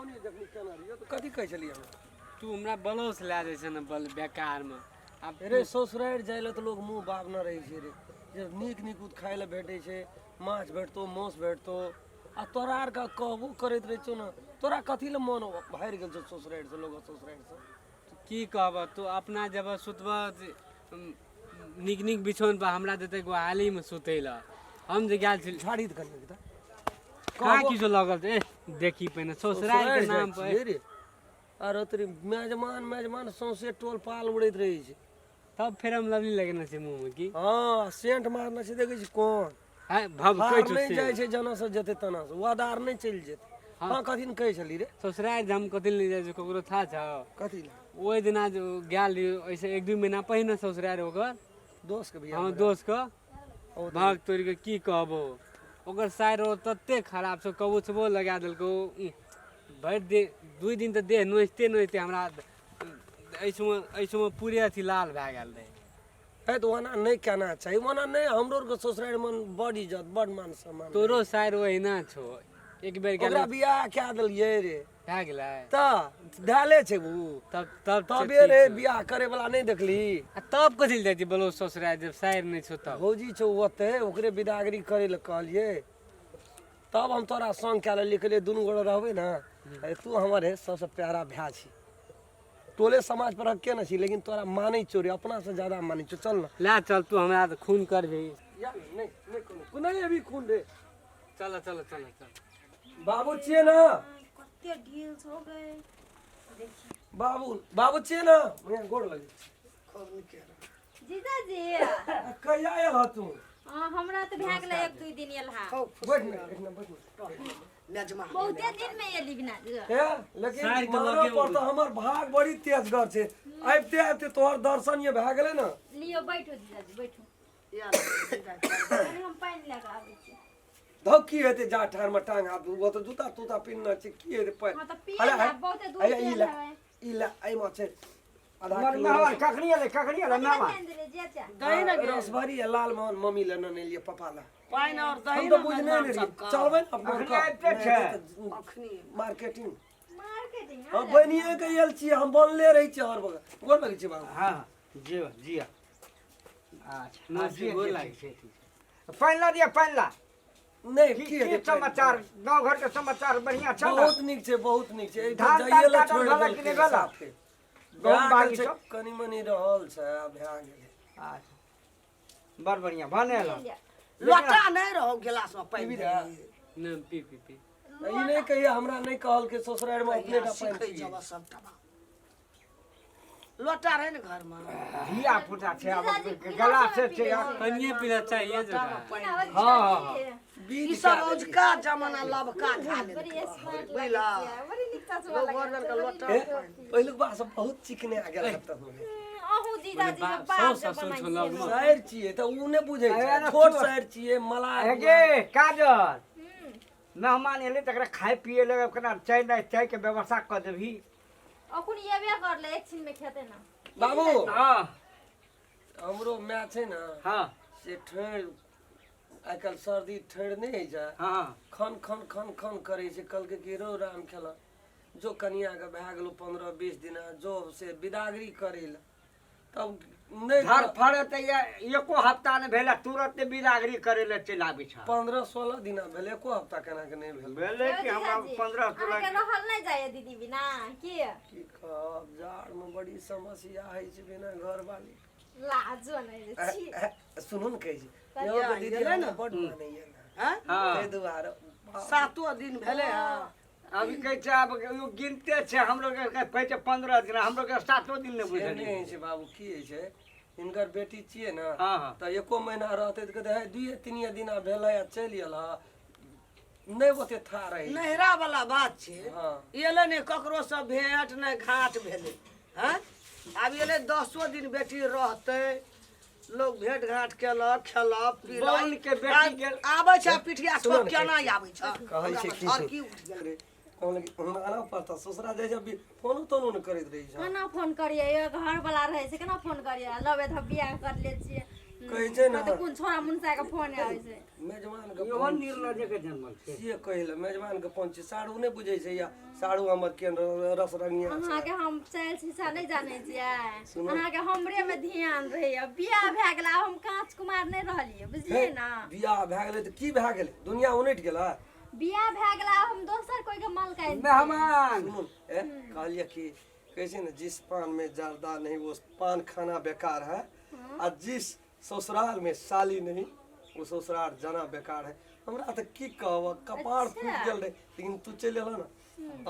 Phone जखनी केने रहियो तऽ कथी कहै छलियै हमरा? तू हमरा बलौस लए जाइ छै ने बल बेकारमे आब। रे ससुरारि जाइ लए तऽ लोक मुँह बाबने रहै छै रे, जे नीक नीकुत खाइ लए भेटै छै, माछ भेटतौ, मासु भेटतौ। आ तोरा आरके कहबो करैत रहै छौ ने, तोरा कथी लए मन भरि गेल छौ ससुरारिसँ, लोक ससुरारिसँ? की कहबह, तू अपना जब सुतबह नीक नीक बिछौन पर, हमरा देतै गोहालीमे सुतै लए। हम जे गेल छली झाड़ी तऽ कनि तऽ कहाँ किछो लगल ए देखी पहिने ससुरारिके नाम पर रे। अरे तोरी मेजमान मेजमान सौंसे टोल पाल उड़ैत रहै छै। तब फेर हम लवली लगेने छै मुँहमे की? हँ, सेंट मारने छै, देखै छी कोन है भव फार नहि जाइ छै, जना से जेतै तना से वादार नहि चलि जेतै। हँ, कथी ने कहै छली रे? ससुरारि जे हम कथी लए जाइ छै, ककरो था छौ कथी लए? ओहि दिना जे गेल रहियै, ओहिसँ एक दू महीना पहिने ससुरारि ओकर दोस्तके बियाह। हँ, दोस्तके भाग तोड़ि कऽ की कहबो, ओकर साइर ओ तते खराब छौ, कबुचबो लगा देलकौ। भरि दिन 2 दिन तऽ देह नोचिते नोचिते हमरा एहिठमा एहिठमा पूरे अथी लाल भए गेल रहै। है तऽ ओना नहि केना चाही, ओना नहि। हमरो आरके ससुरारिमे बड़ इज्जत, बड़ मान सम्मान। तोरो साइर ओहिना छौ, एक बेर गेल ओकरा बियाह कए देलियै रे। भए गेलै तऽ धैले छै उ तब तब तबे रे बियाह करे वाला नहि देखली। आ तब कथी लए जाइ छी बलो ससुरारि जब साइर नहि छौ तब? भौजी छौ ओते, ओकरे बिदागरी करे लए कहलियै, तब हम तोरा संग कए लेलियै। कहलियै दुनू गोटे रहबै ने। अरे तू हमर हे सबसँ प्यारा भाय छी, टोले समाज पर के ने छी, लेकिन तोरा मानै छौ रे, अपना से ज्यादा मानै छौ। चल ने ला चल, तू हमरा तऽ खून करबही। या नहीं नहीं, कोनो नहीं अभी खून रे। चल चल चल चल। बाबू छियै ने? कते ढील हो गए देखिए। बाबू बाबू छियै ने? भैया गोड़ लगे। खूब नीके रह। जीजाजी। कहिया आयल ह तू? हमरा तऽ भए गेलै एक दू दिन एल हा। बैठ ने, एक ना बैठ ने। मेजमा बहुते दिन में एली बिना। हे लेकिन साइर के मानऽ लगे पड़तौ, हमर भाग बड़ी तेजगर छै, आबिते आबिते तोहर दर्शन ये भए गेलै ने। लियो, बैठो जीजाजी, बैठो। कनि हम पानि लए कऽ आबै छी। धौ, की हेतै, जा ठाढ़ में टांग हाथ ओ तऽ जूता तूता पिन्हने छै, की हेतै पानि? हँ तऽ पिए हले, ला, हले, बहुते दूर हले, ई पियल ले हेबै। ई ले, एहिमे छै आधा हमर किलो। मेहमान कखनी एलै? कखनी एलै कथी मेहमान? आनि देलियै जीजा? दही ने गे। रसभरी आ लालमोहन मम्मी लए नेने एलियै, पप्पा लए। पानि और दही हम तऽ ने बुझने मेजबान नहि रहियै। सबके। चलबै ने अपना अखनी आरके? आबिते छै। अखनी मार्केटिंग मार्केटिंग। हम बनिए के आयल छियै, हम बनले रहै छियै हर बगल। गोर लगै छियै बाबू। हँ, जी जी, अच्छा। नमस्ते, हँ, जी, गोर जी, लागै। ठीक छै, ठीक छै। पानि ला दिअ, पानि ला। नहि की की की हेतै? समाचार गाँव घर के समाचार बढ़िया छै ने? बहुत नीक छै, बहुत नीक छै। एहि धान जाइए तान लए काटल छोड़ि भेलै कि देलकै नहि भेलै? साफे। गहूँम भए बागी गेल छै, सब? कनि मनि रहल छै, आब भए गेलै। अच्छा, बड़ बढ़िया भने लिअ। लोटा नहि रहो गिलास में पानि पीबी देलियै। रहे? नहि, पी पी पी। ई नहि कहिया हमरा नहि कहलकै, ससुरारि मे अपने टा पानि सीखै पियै। जब सबटा बात। लोटा रहै ने घरमे। धिया पुता छै आब जीजाजी, गला से गिलासोमे छै पी लै छै। पानिए पीना चाहिए लोटामे जरा। पानि की देलियै। हँ, हँ, हँ। बीज ई सब कए देलियै। औजका जमाना लबका खा बड़ी लेलकै। स्मार्ट लागै बुझला छियै, बड़ी नीक चश्मा लोग लगल घर छै, के बड़ी लोटा हे, नीक टोपी। पहिलुक बात सब बहुत चिकने आ गेल हत तू। अहूँ जीजाजी बाप, सब बाप साउस जे ससुर बनाइ छौ छियै लगमे। ने। साइर छियै तऽ उ नहि बुझै अरे छै, ना छोट छोट। साइर छियै मला। हे गे काजल, हम्म, मेहमान एलै तकरा खाय पिए लए केना चाय नहि चाय के व्यवस्था कऽ देबही। अखुन एबे करलै, एक छिन में खेतै ना। बाबू। हँ। हमरो माय छै ने, हँ, से ठेर आइ काल्हि सर्दी ठेर नहि होइ छै, हँ, खन खन खन खन करै छै। कहलकै कि रौ राम खेला, जो कनियाके भए गेलौ 15-20 दिना, जो से बिदागरी करै लए, तब नहि धर फड़े तऽ एको हफ्ता नहि भेलै, तुरंत बिदागरी करे लए चलि आबै छै। 15-16 दिना भेलै, एको हफ्ता केना के नहि भेल। भेलै कि हमरा जीजाजी, 15 16। अहाँके रहल नहि जाइए दीदी बिना की? की कहब, जाड़मे बड़ी समस्या होइ छै बिना घरवाली। लाजो नहि रे छी। सुनू ने, कहै छी कहिया यौ तऽ दीदी गेलै हमरा ने? बड्ड मानैए ने, हैं? हँ। ताहि दुआरे बाप। सातो दिन भेलै हँ। अभी कहै छै आब ओ गिनते छै, हमरो के कहै छै 15 दिन, हमरो के सातो दिन नहि से बुझलियै। नहि होइ छै बाबू, की होइ छै, हिनकर बेटी छियै ने, हँ हँ, तऽ एको महीना रहतै तऽ कहतै हे दुइए तीनिए दिना भेलै आ चलि एल हँ, नहि ओते था रहै छै। नैहरा वाला बात छै। हँ। एलै ने ककरो से भेंट नहि घाट भेलै हैं। आब एलै 10 दिन बेटी रहतै, लोग भेंट घाट केलक, खेलक पीलक। बौन के बेटी गेल। आबै छै पिठिया सुनू ठोक ने, केना आबै छै? कहै छै की और की उठि गेल? रे, कहलक हमरा आनऽ पड़तौ, ससुरा जाइ छै अभी फोनो तोनो नहि करैत रहै छै। केना फोन करियै? घर वाला रहै छै, केना फोन करियै? लबे धब बियाह कर ले छियै, कहै छै ने तऽ कोन छोरा मुनसा के फोन आबै छै मेजबान के इहो निर्लजे के जन्मल छै से कहै लए मेजबान के फोन छै साड़ू नहि बुझै छै या साड़ू हमर केहन रस रंगिया छै अहाँके हम चालि शीशा नहि जानै छियै अहाँके हमरे में ध्यान रहैया बियाह भए गेल आब हम काँच कुमार नहि रहलियै बुझलियै ने बियाह भए गेलै तऽ की भए गेलै दुनिया उनटि गेलै बियाह भए गेल आब हम दोसर कोई के मलकाइन छियै। मेहमान सुनू ए कहलियै कि कहै छै ने जिस पान में जर्दा नहीं वो पान खाना बेकार है आ जिस ससुराल में साली नहीं वो ससुराल जाना बेकार है हमरा तऽ की कहब कपार फूटि गेल रहै लेकिन तू चलि एलह ने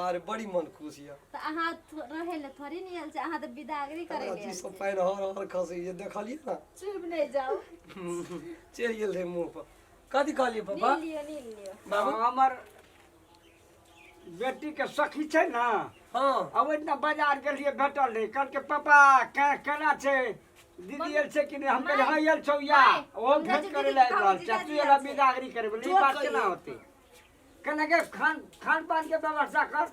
अरे बड़ी मन खुश यऽ तऽ अहाँ रहै लए थोड़ी नहि आयल छै अहाँ तऽ बिदागरी करै हमरा लए जी आयल सब पानि हर हर खसैए देखलियै ने चुप नहि जाउ चलि गेल रहै मुँह पर कथी कहलियै पापा नील लियौ नील लियौ बाबू हमर बेटी के सखी छै ने हाँ अब ओहिदिना बाजार गेलियै भेटल नहि कहलकै पापा केना छै दीदी आयल छै कि नहि हम कहलियै हँ आयल छौ या माय, ओहो हम भेंट जाइ करै छी लए दीदी आबि रहल के छै कहू तू एला जीजाजी आयल छै। बिदागरी करै ई बात केना होतै केना के खान खान पान के व्यवस्था कर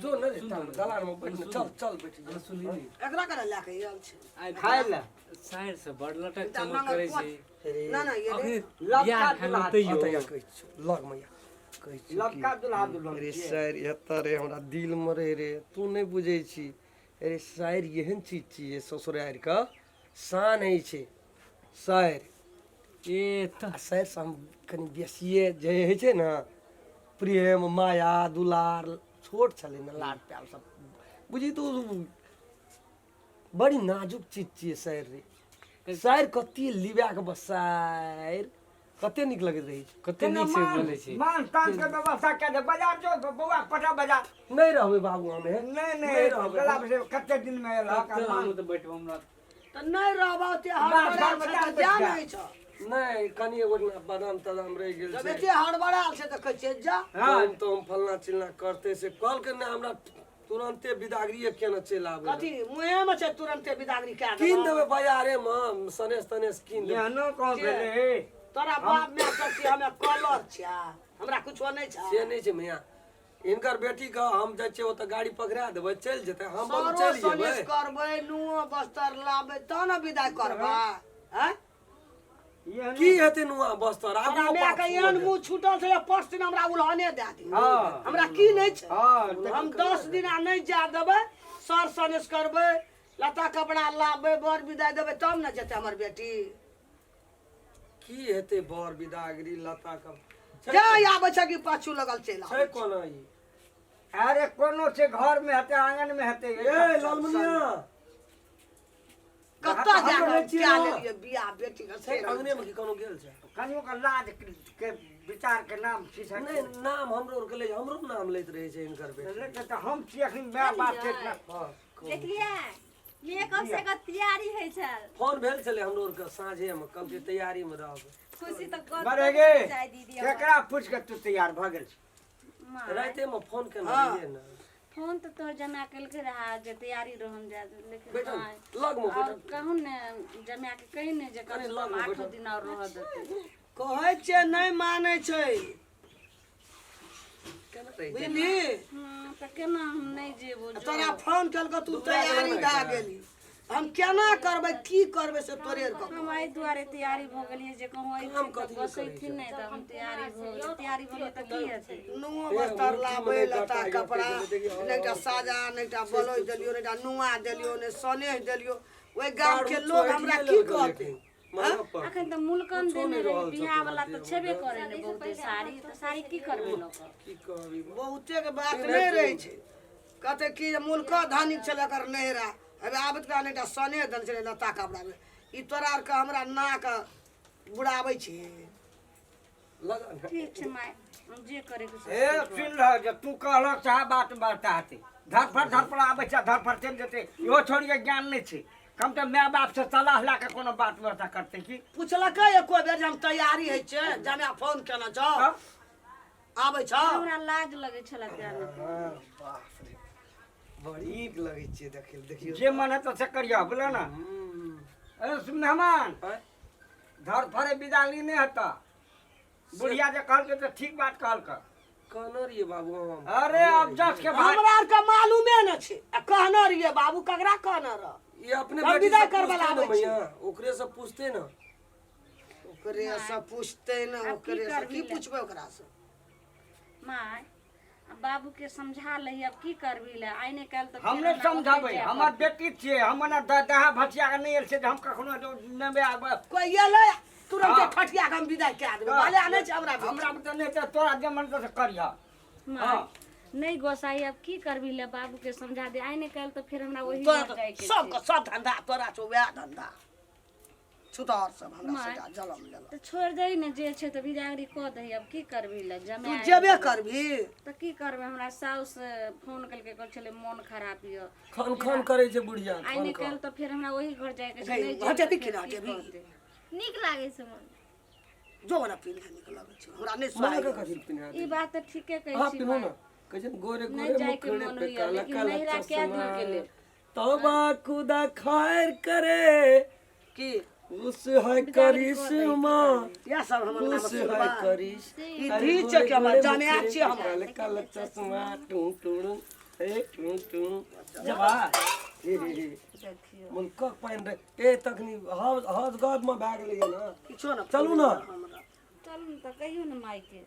जो न रे दलान में बैठ चल चल बैठ जा सुनली नहि एकरा करा लए के आयल छै आइ खाय लए साइड से बड़ लटक चमक करै छै ना ना ये अखनी लबका बियाह भेल दुल्हा तैयो अतः या कहै छियौ लग मे या कहै छियौ लबका दुल्हा दुल्हन रे छियै। शायर एतऽ रे हमरा दिल मे रे रे तू नहि बुझै छी अरे शायर एहन चीज छियै ससुरारि के शान होइ छै शायर ए तऽ आ शायर से हम कनि बेसिए जे होइ छै ने प्रेम माया दुलार छोट छलै ने लाड प्यार सब बुझी तू बड़ी नाजुक चीज छियै शायर रे शायर कते लिबाके बस शायर कते नीक लगैत रहै छै कते नीक से बोलै छै मान तान के व्यवस्था कए दे बाजार जो बौआ के पठा बाजार नहि रहबै बाबू हम हे नहीं नहीं रहबै। गला से कते दिन में एलहक आ चल मान हम तऽ बैठबो हमरा तऽ नहि रहबौ ते बाप, हड़बड़ायल बाप, छै तऽ बाप, जा बाप। नहि छौ नहि कनि एगो ना बादाम तादाम रहि गेल जब छै एते हड़बड़ायल छै तऽ कहै छियै जा हाँ। हम तो हम फलना चिलना करते से कहलकै नहि हमरा तुरन्ते बिदागरिये केना चलि आबै कथी मुँहे मे छै तुरन्ते बिदागरी कए कीन देबौ देबै बाजारे मे सनेस तनेस कीन देबै एहनो कहाँ भेलै तोरा बाप माय सब छी हमे कलर छिया हमरा कुछो नहि छै से नहि छै मियाँ हिनकर बेटी के हम जाइ छियै ओतऽ गाड़ी पकड़ा देबै चलि जेतै हम बोलू सरो चलि सनेस जेबै करबै नुओ बस्तर लाबै तब ने विदाइ करबै आँय एहनो की हेतै नुआ बस्तर आगू तोरा माय के एहन मुँह छूटल छै पाँच दिन हमरा उल्हने दए दी हाँ। हमरा की नहि छै हाँ, हम 10 दिन आ नहि जा देबै सर सनेस करबै लत्ता कपड़ा लाबबै बर विदाइ देबै तब ने जेतै हमर बेटी की हेतै बर बिदागरी लता कप छै जे आबै छै कि पाछू लगल चलि छै आबै कोना ई अरे कोनो छै घर में हेतै आंगन में हेतै ए लालमुनिया कतऽ जा हम कऽ रहै छियै कए ने। लेलियै बियाह बेटी के छै से अंगने मे की कोनो गेल छै कनियो के लाज के विचार के नाम छी से नहि नाम हमरो आरके लै हमरो नाम लैत रहै छै हिनकर बेटी लेकिन तऽ हम छी अखन माय बाप छै इतना हँ देखलियै मेकअप से के तैयारी होइ छल फोन भेल छलै हमरो आरके साँझेमे कहलकै तैयारीमे रहबै खुशी तऽ गद बड़े गे जाय दीदी हमर। केकरा पूछ के तू तैयार भऽ गेल छी रातिमे फोन केने रहियै ने फोन तऽ तोहर जमा केलकै रहा जे तैयारी रहम जा लेकिन बैठल नहि। लगमे आओर बैठल कहू ने जमा के कही ने जे कम कनी से कम लगमे आठो बैठल। दिन आओर रहऽ देतै कहै छियै नहि मानै छै केना रहै छै? बुझली हँ तऽ केना हम नहि जेबो जो तोरा फोन केलको तू तैयारी भए गेली हम केना करबै की करबै से तोरे आर के हम एहि दुआरे तैयारी भऽ गेलियै जे कहूँ काम अयथिन तऽ कथी करै बसैथिन नहि तऽ हम तैयारी भऽ गेलियै तैयारी भऽ गेलियै तऽ की हेतै नुओ बस्तर लाबै लत्ता कपड़ा नहि एकटा साजा नहि एकटा ब्लाउज देलियो नहि एकटा नुआ देलियो नहि सनेह देलियो ओहि गामके लोग हमरा की कहतै अखन तऽ मुलकन कुछो देने नहि रही रहल बियाह छौ वाला तोरा तऽ छेबे करे ने बहुते साड़ी तऽ साड़ी की करबै लऽ कऽ की कहबी बहुते के बात नहि रहै छै कहतै कि जे मुल्क धनिक छलै एकर नैहरा अबे आबैत काल एकटा सने देने छलै लत्ता कपड़ामे ई तोरा आरके हमरा नाक बुड़ाबै छी लगा ने। ठीक छै माय हम जे करैके छै ए सुन रह जे तू कहलक सएह बात बात हेतै धरफड़ धरफड़ आबै छै धरफड़ चलि जेतै इहो छोड़िके ज्ञान नहि छै कम तऽ माय बाप से सलाह लए कऽ कोनो बात व्यवस्था करतै की पुछलकै एको बेर जे हम तैयारी होइ छै जमे फोन केने छौ तब आबै छौ हमरा लाज लगै छलै तें ने हाँ, बाप रे बड़ी नीक लगै छियै देखै लए, देखियौ जे मन हेतौ से करियह बुझल ने हम्म। ए मेहमान आँय? धरफड़े बिदागरी नहि हेतऽ बुढ़िया जे कहलकै तऽ ठीक बात कहलकै कहने रहियै बाबू हम अरे अब जस के भाई हमरा आरके मालूमे ने छै आ कहने रहियै बाबू ककरा कहने रह ई अपने हम बेटी विदा से करबै पूछते लए ने आबै छी। भैया ओकरे से पूछते ने ओकरे से पूछते ने आब की ओकरे से करबी की ले? पूछबै ओकरा से माय आ बाबू के समझा लही अब की करबी ले आइ ने काल्हि तऽ हम फेर नहि हमरा समझाबै ओतहि जाय हमर पड़तै। बेटी छियै हम ओना दहा भसिया के नहि आयल छै जे हम कखनो नहि आब कोई एलै तुरंत हाँ। ठठिया के हम विदाई कए देबै बाले आनै छै हमरा हमरा तऽ नहि तऽ तोरा जे मन तऽ करिह माय हाँ। नहि गोसाई अब की करबी ले बाबू के समझा दे आइ ने काल्हि तऽ फेर हमरा ओही तोरा घर जाय तऽ के सबके छै सब धंधा तोरा छौ वएह धंधा छुतहर सब हमरा माय। से जलम लेलक तऽ छोड़ि दही ने जे छै तऽ बिदागरी कऽ दही अब की करबी ले तू जमाए जेबे करबही तऽ की करबै हमरा साउस फोन केलकै कहै छलै मोन खराब यऽ खन खन करै छै बुढ़िया आइ ने खन खन काल्हि तऽ फेर हमरा ओही घर जायके छै गई, नहि जेबै हटेबी तऽ कि ना फेर की हटेबी? कहतै? नीक लागै छै मन जो वाला पिन्ह नीक लगै छै हमरा नहि माँ के सोहाइ कथी पिन्हा ई बात तऽ ठीके कहै अहाँ छी पिन्हू माय। ने कहै छै ने, गोरे नहि गोरे जायके मुखड़े मोन पे होइए, काला लेकिन काला नैहरा कए चश्मा दिन के लेल? तौबा खुदा खैर करे की उस है करिश्मा इएह सब हमर नाम उस है सुनबा करिश्मा ई धी छै कि हमर जमाए छियै हमर काला काला चश्मा टू टू ए टू टू जबा हे हे हे मुल्कक पानि रे ए तखनी हज हज गज मे भए गेलैए ने किछो ने चलू ने चलू ने तऽ कहियौ ने मायके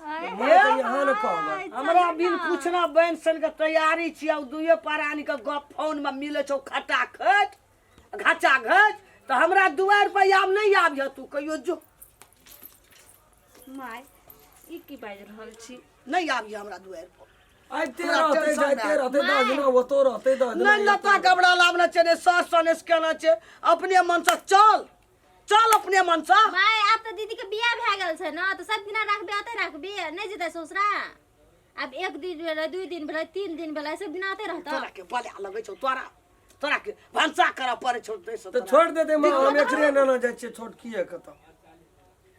माय के यहाँ ने कहबै हमरा बिन पूछना बनि सन के तैयारी छियै आ दुइये प्राणी के गप फोन में मिलै छौ खटा खट घाचा घच तऽ हमरा दुआरि पर आब नहि आबिह तू कहियो जो माय ई की बाजि रहल छी नहि आबिह हमरा दुआरि पर आबिते हमरा रहतै टेंशन जाइते भए रहतै 10 दिना ओतौ रहतै 10 दिना नहि लता कपड़ा लाबना छै नहि सास सनेस केना छै अपने मनसँ चल चल अपने मनसँ माय आब तऽ दीदी के बियाह भए गेल छै ने तऽ सब दिना राखबे ओतै राखबे नहि जेतै ससुरा आब एक दिन भेलै 2 दिन भेलै 3 दिन भेलै सब दिना ओतै रहतौ तोरा के बला लगै छौ तोरा तोरा के भनसा करऽ पड़ै छौ ताहिसँ तऽ तोरा। छोड़ि देतै माँ हम एकरे नेने जाइ छियै छोटकीए के तऽ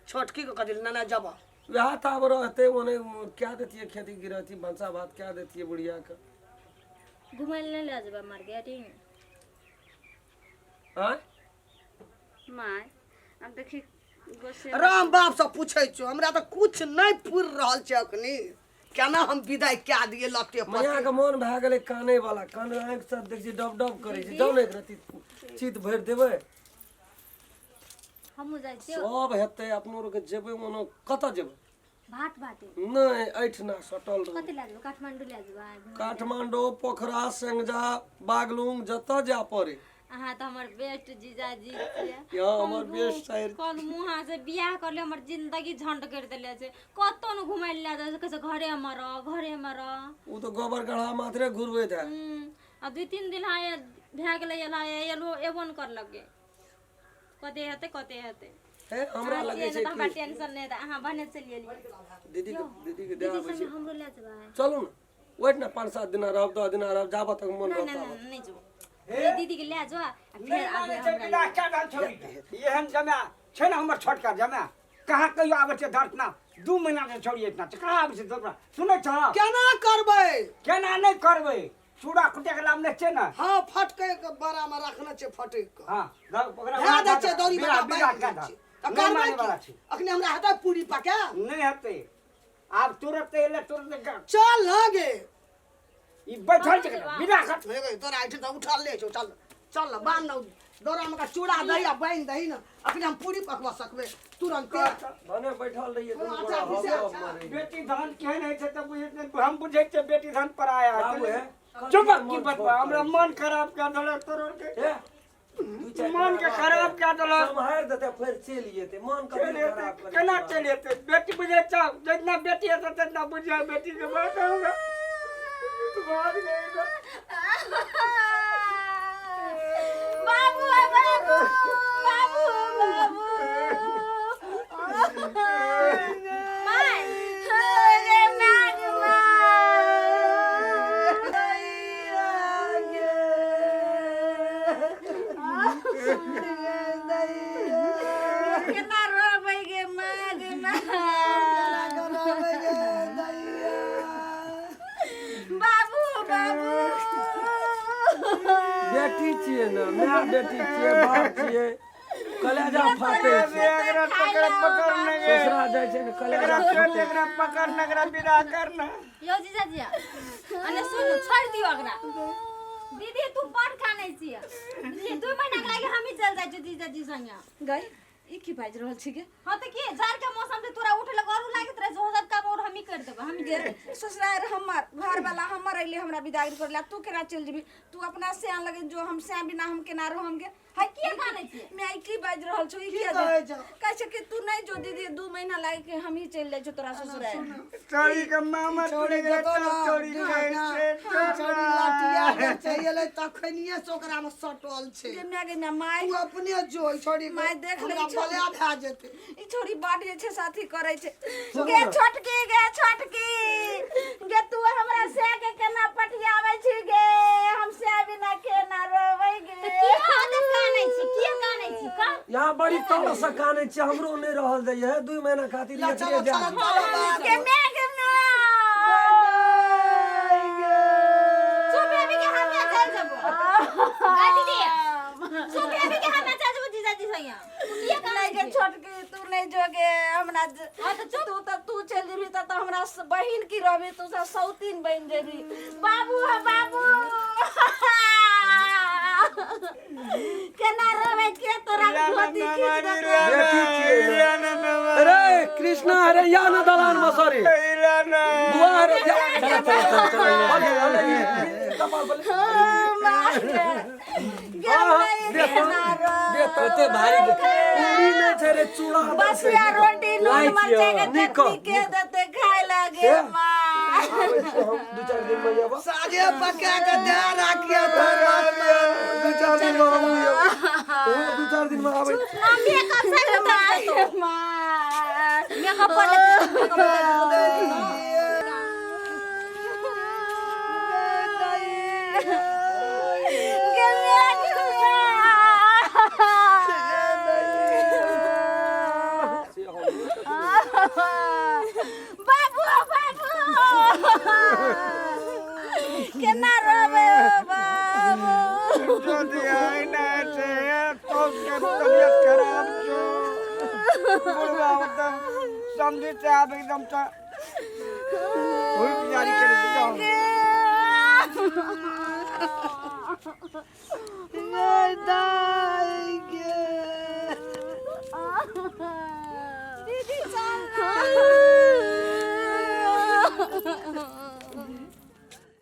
छोटकी के कथी नेने जब वएह तऽ आब रहतै ओने कए देतियै खेती गृहस्थी भनसा भात कए देतियै बुढ़िया के घुमै लए नहि लऽ जेबै मार्केटिंग आँय माय आब देखी गोसे राम बाप से पूछै छौ हमरा तऽ कुछ नहि पुरि रहल छै अखनी केना हम विदाई कए दियै लते मैया के मोन भए गेलै कानै वाला कान आँखि सब देख छी डब डब करै छै जाउ ने एक रत्ती चित भरि देबै हमहूँ जाइ छियै सब हेतै अपनो आरके जेबै ओना कतऽ जेबै भाट बाटे नहि एहिठिना सटल रहू कतऽ लए जेबै काठमाण्डू लए जेबै काठमांडू पोखरा सेंगजा बागलुंग जतऽ जाय पड़े अहाँ तऽ हमर बेस्ट जीजाजी छियै यहाँ हमर बेस्ट साइर कोन मुँह से बियाह करले हमर जिंदगी झंड कर देले छै कतौ न घुमै लए जाइ छै कहै छै घरे मे रह घरे मे रह ओ तऽ गोबर गढ़ा मात्रे घुरबैत है आ 2-3 दिन हाँ भए गेलै एला एलो एबो न करलक गे कते हेतै कते हेतै हे हमरा अहाँ लगै छियै छै ने तऽ हमरा कि टेंशन नहि हेतै अहाँ भने चलि एलियै दीदी के दीदी के दए दीदी आबै संगे छी हमरो लए जेबै चलू ने वेट ने 5-7 दिना रहब 10 दिना रहब जाबऽ तक मन नहि रहत नहि ताबत नहि नहि जो दीदी के लए जो आ फेर नहि आबे मानै छै हमरा बिना क्या दान छोड़ी एहन जमा छै ने हमर छोटका जमा कहाँ कहियो आबै छै धरतना 2 महीना से छोड़ी इतना छै कहाँ आबै छै धरतना सुनै छह केना करबै केना नहि करबै चूड़ा कुटे के लामने छै ने हँ फटकै के बड़ा मे रखने छै फटक के हाँ ओकरा धए दै छै दौरी बिरा बेटा बिरा बान्हि कए दै धर छै तऽ नहि करबै माने वाला की छै अखने हमरा हेतै पूरी पका नहि हेतै आब तुरंत एले तुरंत चल न गे ई बैठल छै बिना कर हे गे तोरा एहिठाम तऽ उठल ले छौ चल चल न बान्ह न दौरा मे चूड़ा दही आ बान्हि दही न अखने हम पूरी पकवा सकबै तुरन्ते भने बैठल रहियै दुनू अच्छा, गोरा हब विशेष, हब अच्छा। मारै बेटी धन केहन होइ छै तऽ बुझैत नहि हम बुझै छियै बेटी धन पराया बाबू हे चुप की बतबा हमरा मन खराब कए देलक तोरो के हे दू चारि मन के खराब कए देलक सम्हारि देतै फेर चलि जेतै मन कभी चलि एतै खराब करै केना छै। चलि एतै बेटी बुझै छौ जितना बेटी हेतै तितना बुझिया बेटी के बात होगा भाग गई बाबू बाबू बाबू बाबू माय गे माय गे माय केना रोबै गे माय गे माय बाबू बाबू बेटी छियै ने माय बेटी छियै बाप छियै कलेजा फाटै छै एकरा पकड़ पकड़ ने गे ससुरा जाइ छै ने कलेजा एकरा चल फाटै एकरा पकड़ ने एकरा विदा कर ने यौ जीजाजी अने सुनू छोड़ि दियौ एकरा दीदी तू बड़ कानै छियै बुझलियै 2 महीना के लागी हमही चल जाइ छियै जीजाजी संगे गई ई की बाजि रहल छी गे? हां त की जाड़ के मौसम से तोरा उठे लग और लागत रहे जो सब काम और हम ही कर देबै, हम ही कर देबै। ससुरार हमर घर वाला हमर अइले हमरा बिदागरी करला, तू केना चलि जेबही? तू अपना सियान लगे जो, हम सियान बिना हम केना रहम गे? है किया कानै छियै? मैं की बाजि रहल छौ? ई की किया कहै छौ? कहै छै कि तू नहि जो दीदी, 2 महीना लागि के हम ही चलि जाइ छौ तोरा ससुराल। चोरी के मामा छौड़ी टूटि गेलै देतो तब ना, चोरी दू कहै महीना, छै। छौड़ी लाठिया के चलि एलै तखनिये से ओकरा में सटल छै। गे माय, गे माय, माय तू अपने जो छोड़ी माय देख लै हमरा छौ। बला भए जेतै। ई छोरी बड जे छै साथी करै छै गे। छोटकी गे, छोटकी गे, तू हमरा से के केना पटियाबै छी गे? हम से बिना केना रहबै गे? त किया ओते कानै छी? किया कानै छी कह? यहाँ बड़ी तरह से कानै छी, हमरो नहि रहल दैये 2 महीना खातिर। ला एकरे चलो जा चलो चलो बाहर। गे माय, गे माय। चुप हेबी के हमे चल जेबो? गा दीदी, चुप हेबी के हमे चल जेबो जीजाजी संगे? तू किया कानै नहीं गे छी? छोटकी, तू नहीं जोगे हमरा हाँ तऽ चुप। तू तऽ तू चलि जेबही तऽ हमरा बहिन की रहबी? तू सब सौतीन बनि जेबही। बाबू हो बाबू, केना रहबै के तोरा धोती खींच देतौ? बेटी छियै ने। अरे कृष्णा, अरे या ना दलान में सॉरी बुआ, अरे या, चल चल चल चल, अरे अरे ई कपाल पर हाँ, माँ गे। गे हाँ, नहीं देख तो, केना देख तो। कते भारी पूरी नहि छै रे, चूड़ा दै छै। बसिया रोटी नून लाइ मरचाई के छियौ। नीक चटनी के देते खाय लागे के? माँ? आबै छियौ हम 2-4 दिन में जेबो। साझे पका के दे राखिए तोर बात में। 2-4 दिन में हम जेबो, 2-4 दिन में आबै। मेकअप से उतर जेतौ। माँ, मेकअप पर लेतै, मेकअप उतर जेतौ। गे माँ, गे माँ। से हम नहि ककरो। बाबू बाबू, केना रहबै ओ बाबू? जदि आइना छै तो के तबियत खराब छौ। बुढ़वा एकदम समझी साहब एकदम तऽ हुई जारी करे जाओ। दीदी चल।